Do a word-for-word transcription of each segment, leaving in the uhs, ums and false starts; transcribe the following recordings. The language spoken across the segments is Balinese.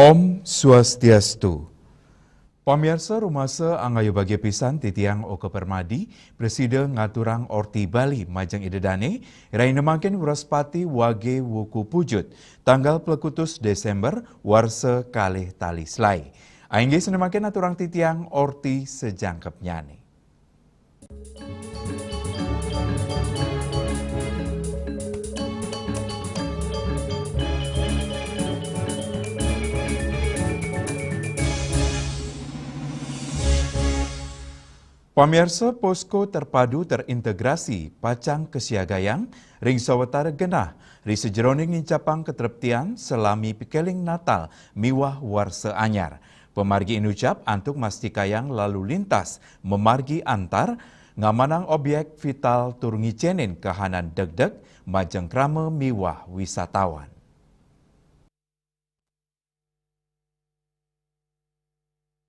Om Swastiastu. Pamiarsa, rumasa angayu bagia pisan titiang Oka Permadi, prasida ngaturang orti Bali majeng Ida Dane, raina mangkin Wraspati wage wuku pujut, tanggal plekutus Desember, warsa kalih tali selae. Inggih sane mangkin aturang titiang orti sajangkepnyane. Pamiarsa, posko terpadu terintegrasi pacang kasiagayang ring sawatara genah ri sajeroning nincapang katreptian salami pikeling Natal miwah Warsa Anyar. Pamargi inucap antuk mastikayang lalu lintas mamargi antar, ngamanang objek vital tur ngicenin kahanan degdeg majeng krama miwah wisatawan.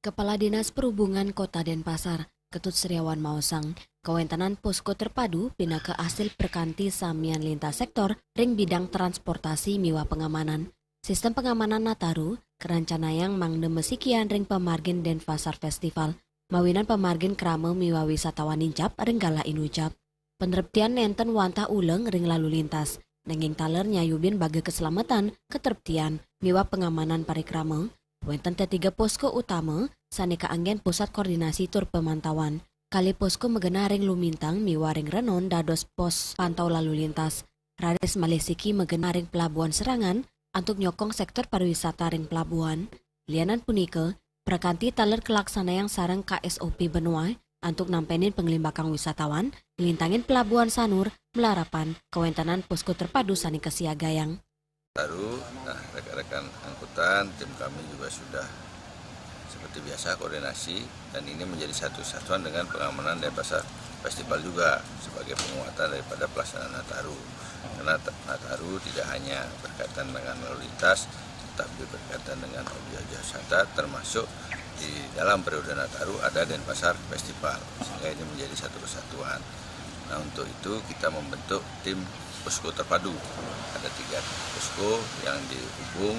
Kepala Dinas Perhubungan Kota Denpasar, Ketut Sriawan maosang, kawentenan posko terpadu pinaka asil prakanti samian lintas sektor ring bidang transportasi miwah pengamanan. Sistem pengamanan Nataru karancanayang mangda masikian ring pamargin Denpasar Festival, mawinan pamargin krama miwah wisatawan nincap ring galah inucap. Panreptian nenten wantah uleng ring lalu lintas, nanging taler nyayubin baga kaslametan, katreptian, miwah pengamanan parikrama. Wenten tetiga posko utama sane kaanggen pusat koordinasi tur pamantauan. Kalih posko magenah ring Lumintang miwah ring Renon dados pos pantau lalu lintas. Raris malih siki magenah ring Pelabuhan Serangan antuk nyokong sektor pariwisata ring pelabuhan. Lianan punika, prakanti taler kalaksanayang sareng K S O P Benua antuk nampenin panglimbakang wisatawan, nglintangin Pelabuhan Sanur, malarapan kawentenan posko terpadu sane kasiagayang. Baru, nah, rekan-rekan angkutan, tim kami juga sudah seperti biasa koordinasi, dan ini menjadi satu satuan dengan pengamanan Denpasar Festival juga sebagai penguatan daripada pelaksanaan Nataru. Karena t-, Nataru tidak hanya berkaitan dengan lalu lintas, tetapi berkaitan dengan objek-objek wisata, termasuk di dalam periode Nataru ada Denpasar Festival, sehingga ini menjadi satu kesatuan. Nah, untuk itu kita membentuk tim posko terpadu. Ada tiga posko, yang di Ubung,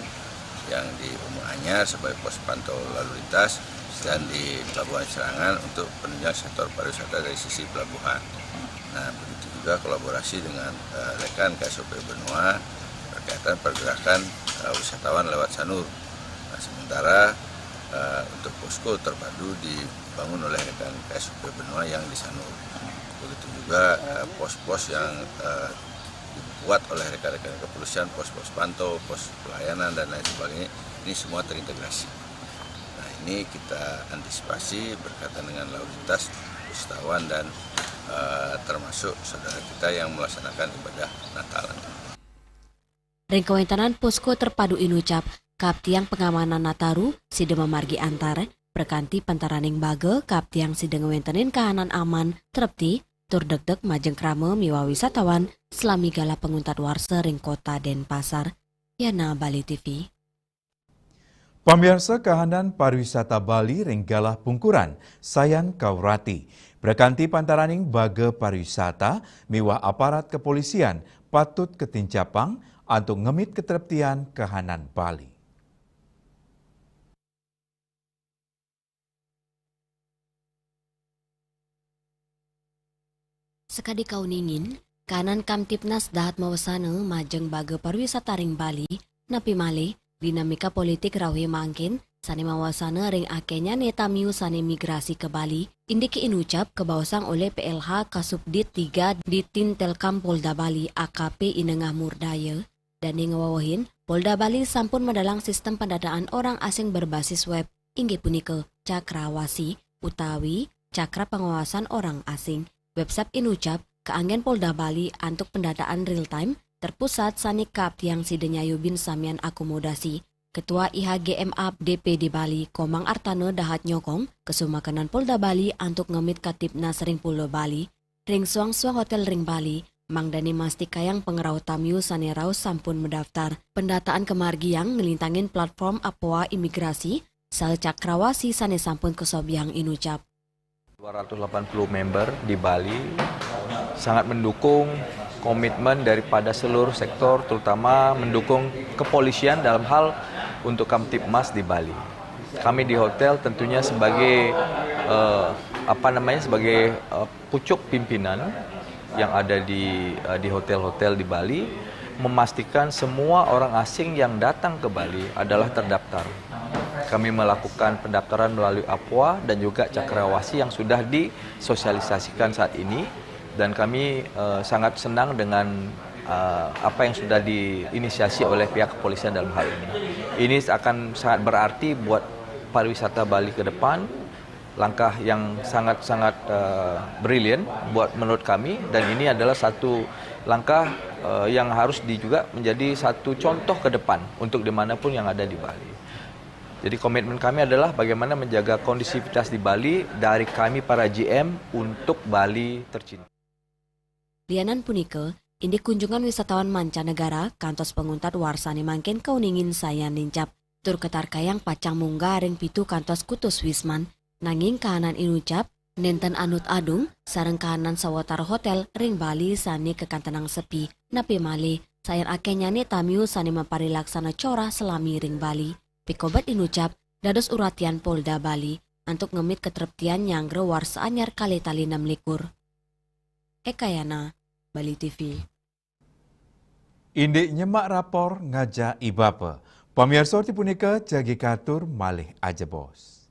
yang di Ubung Anyar sebagai pos pantau lalu lintas, dan di Pelabuhan Serangan untuk penunjang sektor pariwisata dari sisi pelabuhan. Nah, begitu juga kolaborasi dengan, eh, rekan K S O P Benua berkaitan pergerakan, eh, wisatawan lewat Sanur. Nah, sementara, eh, untuk posko terpadu dibangun oleh rekan K S O P Benua yang di Sanur. Begitu juga, eh, pos-pos yang, eh, dibuat oleh rekan-rekan kepolisian, pos-pos pantau, pos pelayanan, dan lain sebagainya, ini semua terintegrasi. Nah, ini kita antisipasi berkaitan dengan lalu lintas wisatawan dan, eh, termasuk saudara kita yang melaksanakan ibadah Natal nanti. Ring kawentenan posko terpadu inucap, kaaptiang pangamanan Nataru sida mamargi antar, prakanti pantaraning baga kaaptiang sida ngwentenin kahanan aman, trepti, tur degdeg majeng krama miwah wisatawan salami galah panguntat warsa ring Kota Denpasar. Yana, Bali T V. Pamiarsa, kahanan pariwisata Bali ring galah pungkuran sayan kaurati. Prakanti pantaraning baga pariwisata miwah aparat kepolisian patut katincapang antuk ngemit katreptian kahanan Bali. Sakadi kauningin, kahanan Kamtibmas dahat mawasana majeng baga pariwisata ring Bali, napi malih dinamika politik rauh mangkin sane mawasana ring akehnyane tamiu sane migrasi ka Bali, indike inucap kabaosang olih P L H Kasubdit tiga Ditintelkam Polda Bali, A K P Inengah Murdaya. Dane ngwewehin, Polda Bali sampun medalang sistem pendataan orang asing berbasis web, inggih punika Cakrawasi utawi Cakra Pengawasan Orang Asing. Website inucap kaanggen Polda Bali antuk pendataan real time terpusat sane kaaptiang sida nyayubin samian akomodasi. Ketua I H G M A D P D Bali, Komang Artana dahat nyokong kasumakenan Polda Bali antuk ngemit Kamtibmas ring Pulo Bali, ring suang-suang hotel ring Bali, mangdane mastikayang pangrauh tamiu sane rauh sampun madaftar. Pendataan kamargiang nglintangin platform Apoa Imigrasi saha Cakrawasi sane sampun kasobiahang inucap. Dua ratus delapan puluh member di Bali sangat mendukung komitmen daripada seluruh sektor, terutama mendukung kepolisian dalam hal Untuk Kamtibmas di Bali, kami di hotel tentunya sebagai, eh, apa namanya, sebagai, eh, pucuk pimpinan yang ada di, eh, di hotel-hotel di Bali, memastikan semua orang asing yang datang ke Bali adalah terdaftar. Kami melakukan pendaftaran melalui APWA dan juga Cakrawasi yang sudah disosialisasikan saat ini, dan kami, eh, sangat senang dengan, eh, apa yang sudah diinisiasi oleh pihak kepolisian dalam hal ini. Ini akan sangat berarti buat pariwisata Bali ke depan, langkah yang sangat-sangat, eh, brilliant buat, menurut kami, dan ini adalah satu langkah, eh, yang harus di-, juga menjadi satu contoh ke depan untuk dimanapun yang ada di Bali. Jadi komitmen kami adalah bagaimana menjaga kondusivitas di Bali dari kami para G M untuk Bali tercinta. Lianan punika, indik kunjungan wisatawan mancanegara kantos panguntat warsané mangkin kauningin sayan nincap. Tur katarkayang pacang munggah ring pitu kantos kutus wisman, nanging kahanan inucap nénten anut adung sareng kahanan sawatara hotél ring Bali sané kakantenang sepi. Napi malih, sayan akéhnyané tamiu sané maparilaksana corah salami ring Bali. Pikobet inucap dados uratian Polda Bali antuk ngemit katreptian nyanggra warsa anyar kalih tali nem likur. Ekayana, Bali T V. Indik nyemak rapor ngajak I Bapa. Pamiarsa, ti punika jagi katur malih ajebos.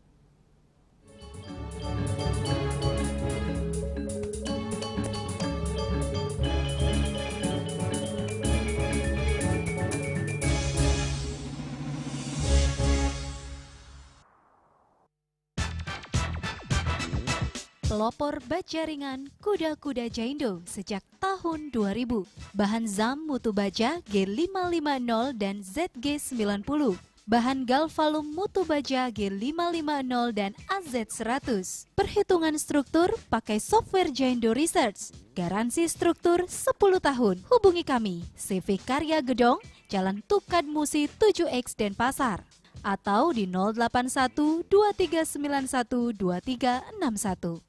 Pelopor baja ringan kuda-kuda Jaindo sejak tahun dua ribu. Bahan zam mutu baja G lima lima nol dan Z G sembilan puluh. Bahan Galvalum mutu baja G lima lima nol dan A Z seratus. Perhitungan struktur pakai software Jaindo Research. Garansi struktur sepuluh tahun. Hubungi kami, C V Karya Gedong, Jalan Tukad Musi tujuh X Denpasar, atau di nol delapan satu dua tiga sembilan satu dua tiga enam satu.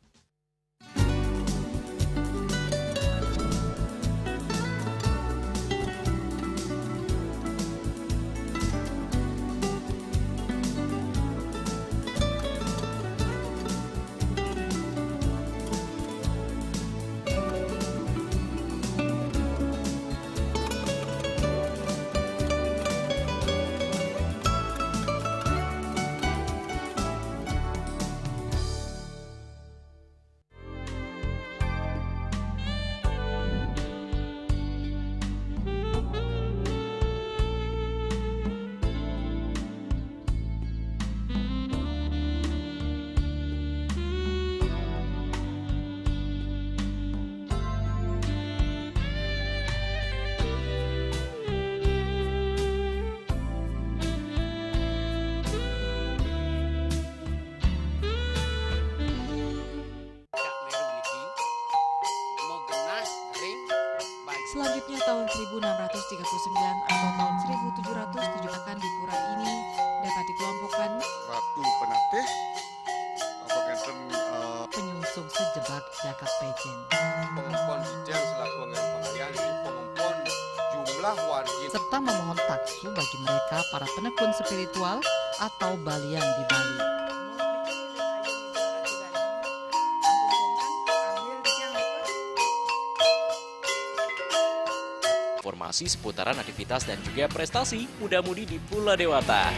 Selanjutnya, tahun seribu enam ratus tiga puluh sembilan atau tahun seribu tujuh ratus tujuh akan di pura ini dapat dikelompokkan. Ratu Penatih, apa ngenten, eh, penyungsung sejebak jagat pejin. Pengompon Dijang selaku anggaran pengalian, pengompon jumlah wargi. Serta memohon taksu bagi mereka para penekun spiritual atau balian di Bali. Informasi seputaran aktivitas dan juga prestasi muda-mudi di Pula Dewata.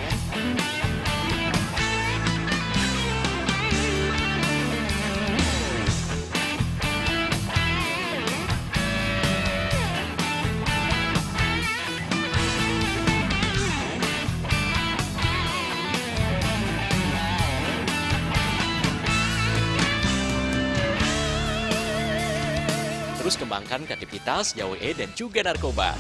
Terus kembangkan kreativitas, jauh E dan juga narkoba.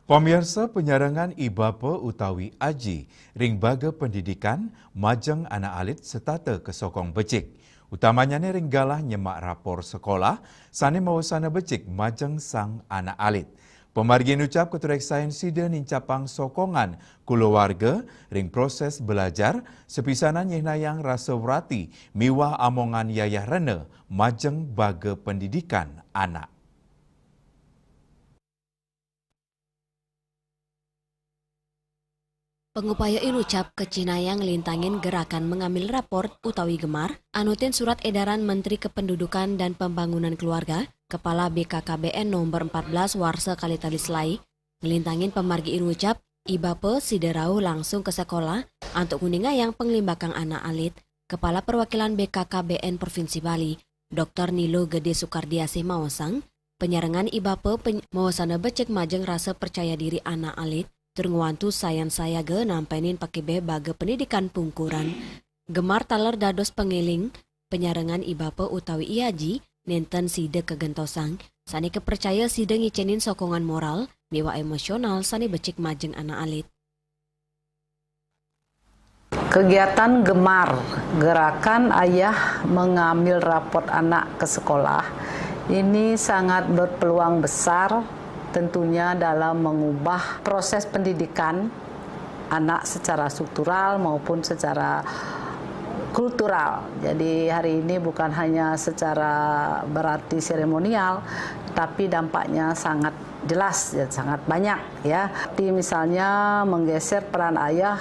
Pamiarsa, panyarengan I Bapa utawi Aji ring baga pendidikan majeng anak alit setata kasokong becik. Utamanyané ring galah nyemak rapor sekolah sané mawasana becik majeng sang anak alit. Pamargi inucap katuréksaén sida nincapang sokongan kulawarga ring prosés belajar, sapisanan nyihnayang rasa werati miwah amongan yayah rena majeng baga pendidikan anak. Pangupaya inucap kacihnayang nglintangin gerakan mengambil raport utawi gemar, anutin surat edaran Menteri Kependudukan dan Pembangunan Keluarga, Kepala B K K B N nomor empat belas warsa kalih tali selaé, nglintangin pamargi inucap, i bapa sida rauh langsung ka sekolah antuk nguningayang panglimbakang anak alit. Kepala Perwakilan B K K B N Provinsi Bali, Doktor Nilo Gede Sukardiasih maosang, panyarengan i bapa peny-, maosana becik majeng rasa percaya diri anak alit, tur ngwantu sayan sayaga nampénin pakebeh baga pendidikan pungkuran. Gemar taler dados pangéling, panyarengan i bapa utawi i aji, nénten sida kagentosang, sané kapercaya sida ngicénin sokongan moral miwah émosional sané becik majeng anak alit. Kegiatan gemar, gerakan ayah mengambil rapot anak ke sekolah, ini sangat berpeluang besar tentunya dalam mengubah proses pendidikan anak secara struktural maupun secara kultural. Jadi hari ini bukan hanya secara berarti seremonial, tapi dampaknya sangat jelas, ya, sangat banyak, ya. Seperti misalnya menggeser peran ayah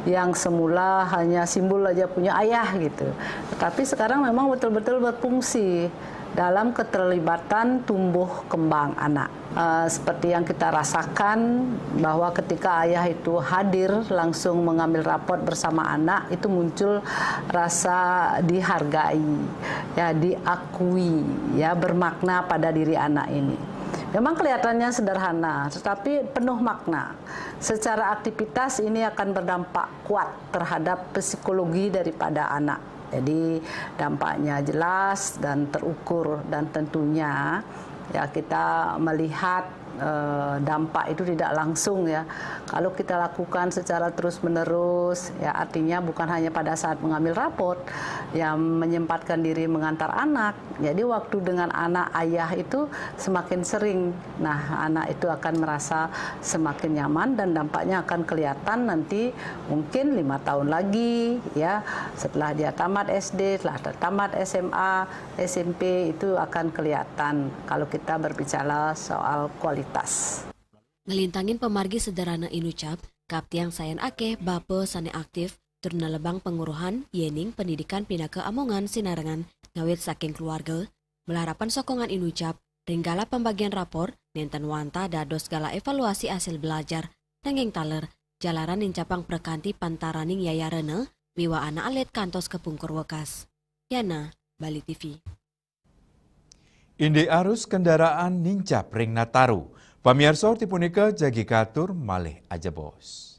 yang semula hanya simbol aja punya ayah gitu. Tetapi sekarang memang betul-betul berfungsi dalam keterlibatan tumbuh kembang anak. Eh, seperti yang kita rasakan bahwa ketika ayah itu hadir langsung mengambil rapot bersama anak, itu muncul rasa dihargai, ya, diakui, ya, bermakna pada diri anak ini. Memang kelihatannya sederhana, tetapi penuh makna. Secara aktivitas ini akan berdampak kuat terhadap psikologi daripada anak. Jadi dampaknya jelas dan terukur, dan tentunya, ya, kita melihat, eh, dampak itu tidak langsung, ya. Kalau kita lakukan secara terus-menerus, ya, artinya bukan hanya pada saat mengambil rapot, ya, menyempatkan diri mengantar anak. Jadi waktu dengan anak ayah itu semakin sering. Nah, anak itu akan merasa semakin nyaman dan dampaknya akan kelihatan nanti mungkin lima tahun lagi, ya, setelah dia tamat S D, setelah tamat S M A, S M P, itu akan kelihatan kalau kita berbicara soal kualitas. Nglintangin pamargi sederhana inucap, kaptiang sayan akéh bapa sané aktif tur nelebang panguruhan yéning pendidikan pinaka amongan sinarengan ngawit saking keluarga. Malarapan sokongan inucap, ring galah pambagian rapor, nénten wantah dados galah évaluasi asil belajar, nanging taler, jalaran nincapang prakanti pantaraning yayah rena miwah anak alit kantos kapungkur wekas. Yana, Bali T V. Indik arus kendaraan nincap ring Nataru. Pamiarsa, orti punika jagi katur malih ajebos.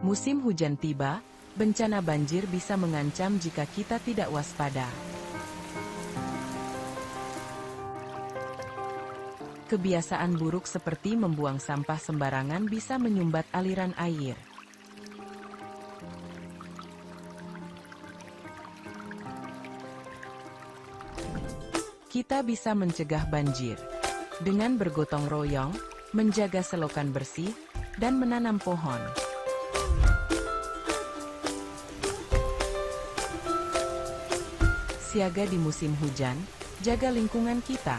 Musim hujan tiba, bencana banjir bisa mengancam jika kita tidak waspada. Kebiasaan buruk seperti membuang sampah sembarangan bisa menyumbat aliran air. Kita bisa mencegah banjir dengan bergotong royong, menjaga selokan bersih, dan menanam pohon. Siaga di musim hujan, jaga lingkungan kita.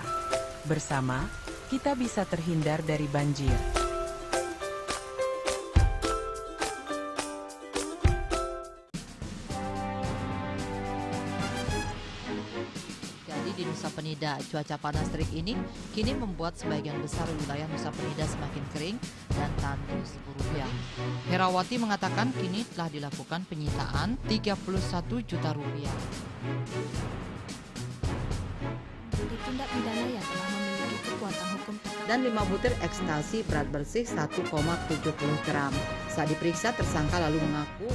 Bersama, kita bisa terhindar dari banjir. Jadi di Nusa Penida, cuaca panas terik ini kini membuat sebagian besar wilayah Nusa Penida semakin kering dan tandus. Herawati mengatakan kini telah dilakukan penyitaan tiga puluh satu juta rupiah. Tindak pidana yang telah memiliki kekuatan hukum tetap. Dan lima butir ekstasi berat bersih satu koma tujuh puluh gram. Saat diperiksa, tersangka lalu mengaku.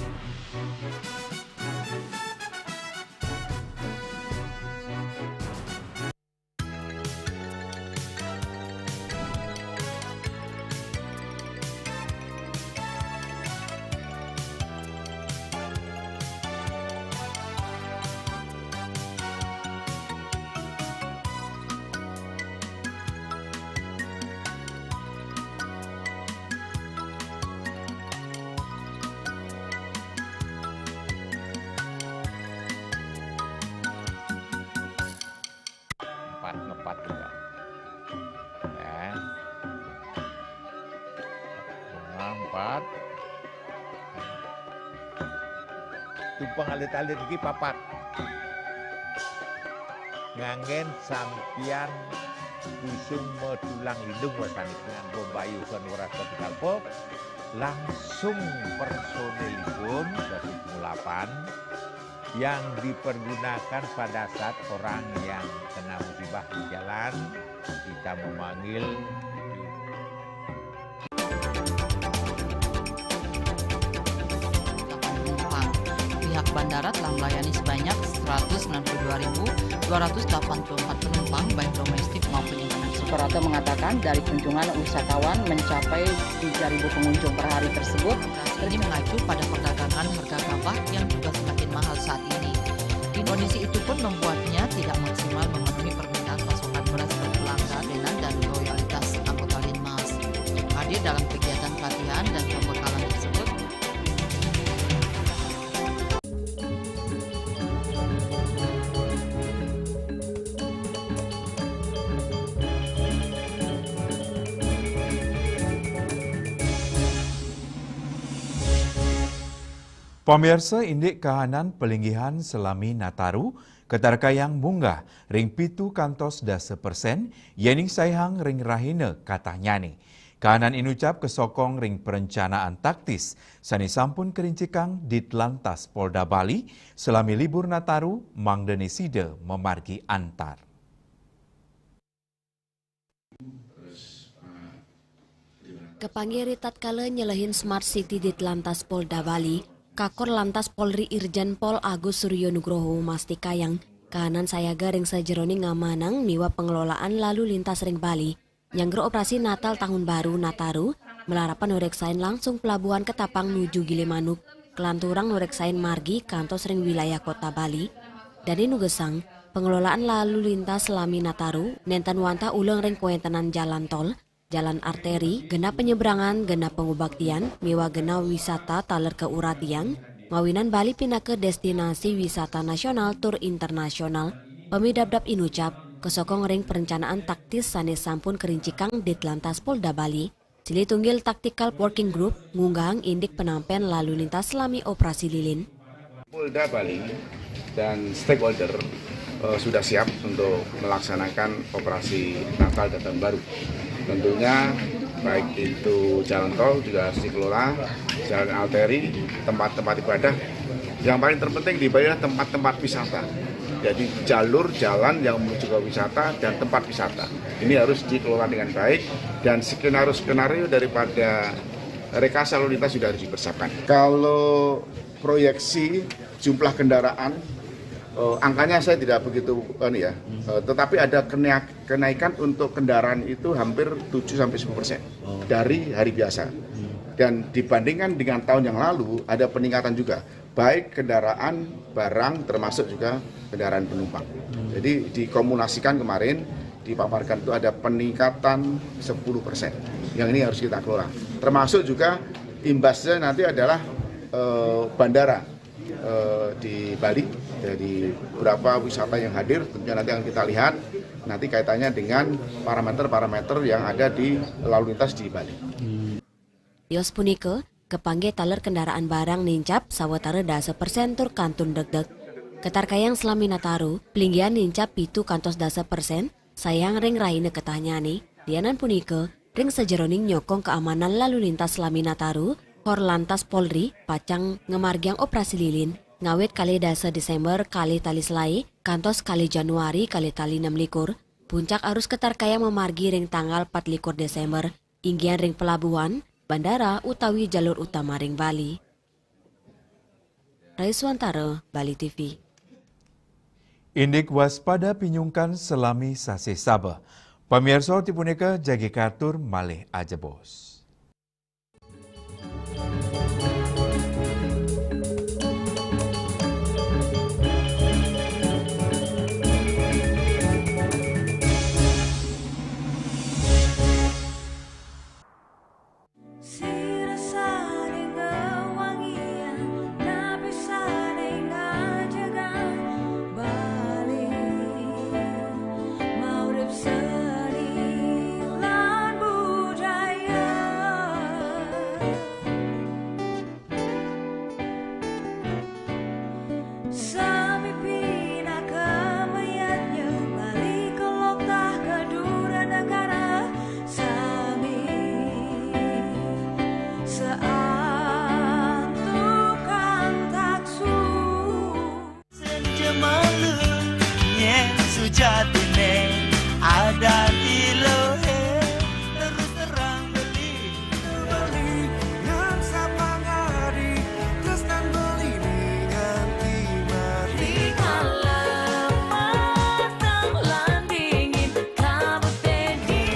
Empat, ngepat juga. Ya. Bunga empat. Tumpeng alit-alit iki papat. Nganggen sampiyan kusuma tulang lindung wasani, nganggo mbayu kan ora ketika pop, langsung personilipun dari pengulapan yang dipergunakan pada saat orang yang kena musibah di jalan, kita memanggil. Penumpang. Pihak bandara telah melayani sebanyak seratus sembilan puluh dua ribu dua ratus delapan puluh empat penumpang, baik domestik maupun internasional. Suprapto mengatakan dari kunjungan wisatawan mencapai tiga ribu pengunjung per hari tersebut. Ini mengacu pada perdagangan harga gabah yang juga semakin mahal saat ini. Kondisi itu pun membuatnya tidak maksimal memenuhi permintaan pasokan beras ke pelanggan dan loyalitas anggota Linmas. Hadir dalam kegiatan pelatihan dan pembekalan tersebut. Pamirsa, indik kahanan palinggihan salami Nataru katarkayang munggah ring pitu kantos dasa persen, yening saihang ring rahina katahnyané. Kahanan inucap kasokong ring perencanaan taktis sané sampun karincikang Ditlantas Polda Bali salami libur Nataru, mangdané sida mamargi antar. Kapanggih ritatkala nyelehin Smart City Ditlantas Polda Bali, Kakor Lantas Polri Irjen Pol Agus Suryo Nugroho mastikayang kahanan sayaga ring sajeroning ngamanang miwah pengelolaan lalu lintas ring Bali, nyanggra operasi Natal Tahun Baru Nataru, malarapan nureksain langsung pelabuhan Ketapang nuju Gilimanuk, kalanturang nureksain margi kantos ring wilayah Kota Bali. Dané nugesang, pengelolaan lalu lintas salami Nataru nénten wantah uleng ring kawéntenan jalan tol, jalan arteri, genah penyebrangan, genah pangubaktian, miwah genah wisata taler kauratian, mawinan Bali pinaka destinasi wisata nasional tur internasional. Pamidabdab inucap kasokong ring perencanaan taktis sané sampun karincikang Ditlantas Polda Bali. Silih tunggil Tactical Working Group ngunggahang indik panampén lalu lintas salami Operasi Lilin. Polda Bali dan stakeholder eh, sudah siap untuk melaksanakan operasi Natal dan Tahun Baru. Tentunya baik itu jalan tol juga harus dikelola, jalan arteri, tempat-tempat ibadah. Yang paling terpenting di Bali adalah tempat-tempat wisata. Jadi jalur jalan yang menuju ke wisata dan tempat wisata. Ini harus dikelola dengan baik dan skenario-skenario daripada rekayasa lalu lintas juga harus dipersiapkan. Kalau proyeksi jumlah kendaraan, eh, angkanya saya tidak begitu anu ya, eh, tetapi ada kena- kenaikan untuk kendaraan itu hampir tujuh sampai sepuluh persen dari hari biasa. Dan dibandingkan dengan tahun yang lalu ada peningkatan juga, baik kendaraan, barang, termasuk juga kendaraan penumpang. Jadi dikumulasikan kemarin, dipaparkan itu ada peningkatan sepuluh persen. Yang ini harus kita kelola. Termasuk juga imbasnya nanti adalah eh, bandara eh, di Bali. Jadi berapa wisata yang hadir, tentunya nanti akan kita lihat nanti kaitannya dengan parameter-parameter yang ada di lalu lintas di Bali. Yos punika, kapanggih taler kendaraan barang nincap sawatara dasa persen tur kantun degdeg. Katarkayang salami Nataru, palinggihan nincap pitu kantos dasa persen, saihang ring rahina katahnyané. Lianan punika, ring sajeroning nyokong kaamanan lalu lintas salami Nataru, Korlantas Polri pacang ngamargiang Operasi Lilin ngawit kalih dasa Désémber kalih tali selaé kantos kalih Januari kalih tali enam likur. Puncak arus katarkayang mamargi ring tanggal patlikur Désémber, inggihan ring pelabuhan, bandara utawi jalur utama ring Bali. Raiswantara, Bali T V. Indik waspada pinyungkan salami sasih Saba. Pamirsa, ti punika jagi katur malih ajebos. Seni lan budaya. Sami pinaka mayadnya, Bali kelok tah ka dura negara. Sami seantukan taksu. Senja malu, nyen sujatine, ada di lohe, terus terang beli. Beli ngan sapangari, tresnan beli nganti mati. Di malam matang lan dingin, kabut teddy.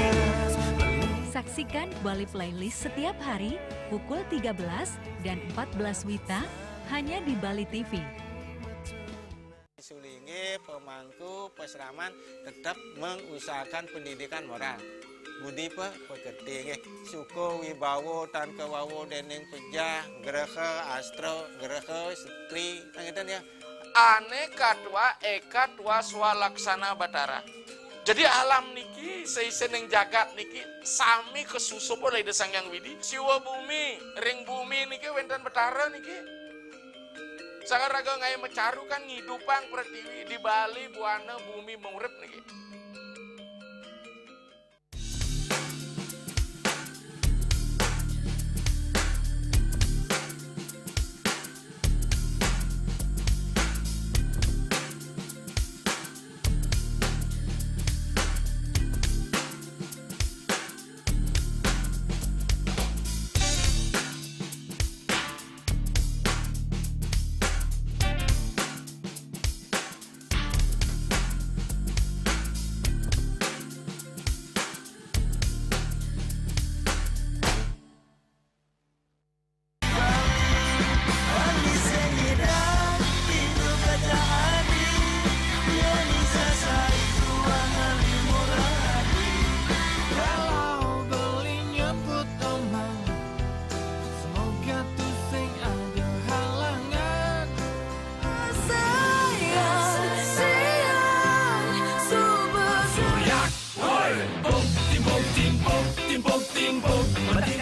Saksikan Bali Playlist setiap hari pukul tiga belas dan empat belas wita hanya di Bali T V. Sulingge, pemangku, peseraman tetap mengusahakan pendidikan moral. Budi pe-, pekerti nggih. Suko wibawo tan kewawo dening pejah, greha, astro, greha, setri, nah, ngeten ya. Ane katwa eka twa swalaksana Batara. Jadi alam niki, seisening jagat niki sami kasusup oleh Ida Sang Hyang Widi. Siwa bumi, ring bumi niki wenten Batara niki. Sang raga ngae macaru kan ngidupang pretiwi, di Bali buana bumi murip niki.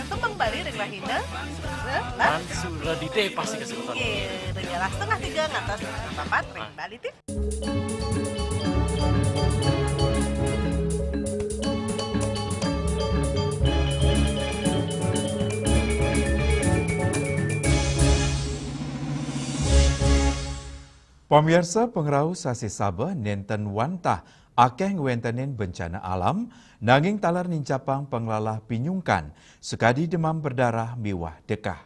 Tembang Bali ring Lahina. Lan Suradite pasti kesebutan. Nggih, ring setengah tiga ngantos setengah papat ring Bali T V. Pamiarsa, pangrauh sasih Sabeh nenten wantah akeh ngwentenin bencana alam, nanging taler nincapang panglalah pinyungkan sakadi demam berdarah miwah dekah.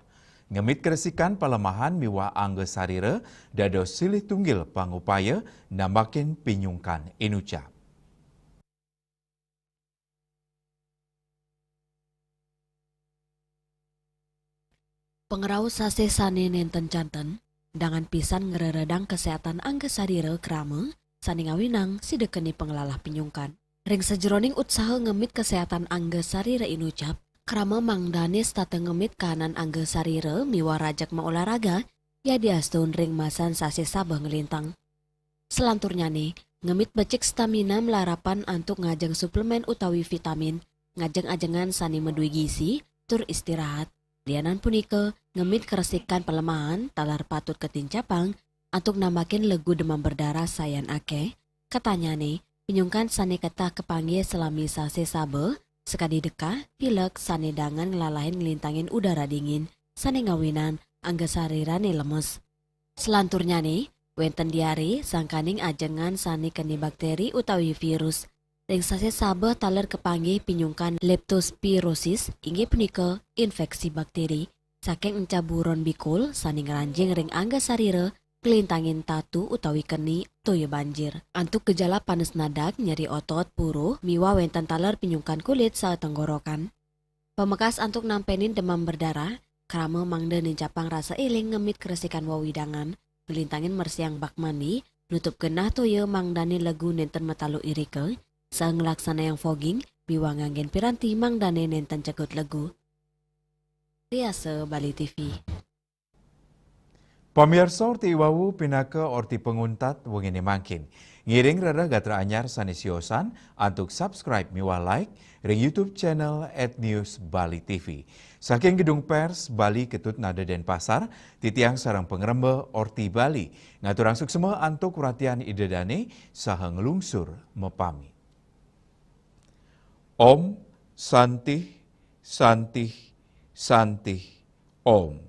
Ngemit karesikan palemahan miwah angga sarira dados silih tunggil pangupaya nambakin pinyungkan inucap. Pangrauh sasih sane nenten janten, dangan pisan ngreredang kesehatan angga sarira krama sane ngawinang sida keni panglalah pinyungkan. Ring sajeroning utsaha ngemit kesehatan angga sarira inucap, krama mangdane setata ngemit kahanan angga sarira miwah rajeg maolahraga, yadiastun ring masan sasih Sabeh nglintang. Salanturnyane, ngemit becik stamina malarapan antuk ngajeng suplemen utawi vitamin, ngajeng ajengan sane madue gizi, tur istirahat. Lianan punika, ngemit karesikan palemahan taler patut katincapang antuk nambakin legu demam berdarah sayan akeh. Katanyane, pinyungkan sane ketah kapanggih salami sasih Sabeh, sakadi dekah, pilek, sane dangan nglalahin nglintangin udara dingin, sane ngawinang angga sarirane lemes. Salanturnyane, wenten diare, sangkaning ajengan sane keni bakteri utawi virus. Ring sasih Sabeh taler kapanggih pinyungkan leptospirosis, inggih punika infeksi bakteri, saking encaburon bikul sane ngranjing ring angga sarira, nglintangin tatu utawi keni toya banjir. Antuk gejala panes nadak, nyeri otot, puruh, miwah wenten taler pinyungkan kulit saha tenggorokan. Pamekas antuk nampenin demam berdarah, krama mangda nincapang rasa eling ngemit karesikan wewidangan, nglintangin mersihang bak mandi, nutup genah toya mangdane legu nenten matalu irika, saha nglaksanayang fogging, miwah nganggen piranti mangdane nenten cegut legu. Riasa Bali T V. Pamiarsa, orti iwau pinaka orti panguntat wengine mangkin. Ngiring rereh gatra anyar sane siosan antuk subscribe miwah like ring YouTube channel at News Bali T V. Saking Gedung Pers Bali Ketut Nada Denpasar, titiang sareng pangremba Orti Bali ngaturang suksma antuk ratian Ida dane saha nglungsur mapamit. Om Santih, Santih, Santih, Om.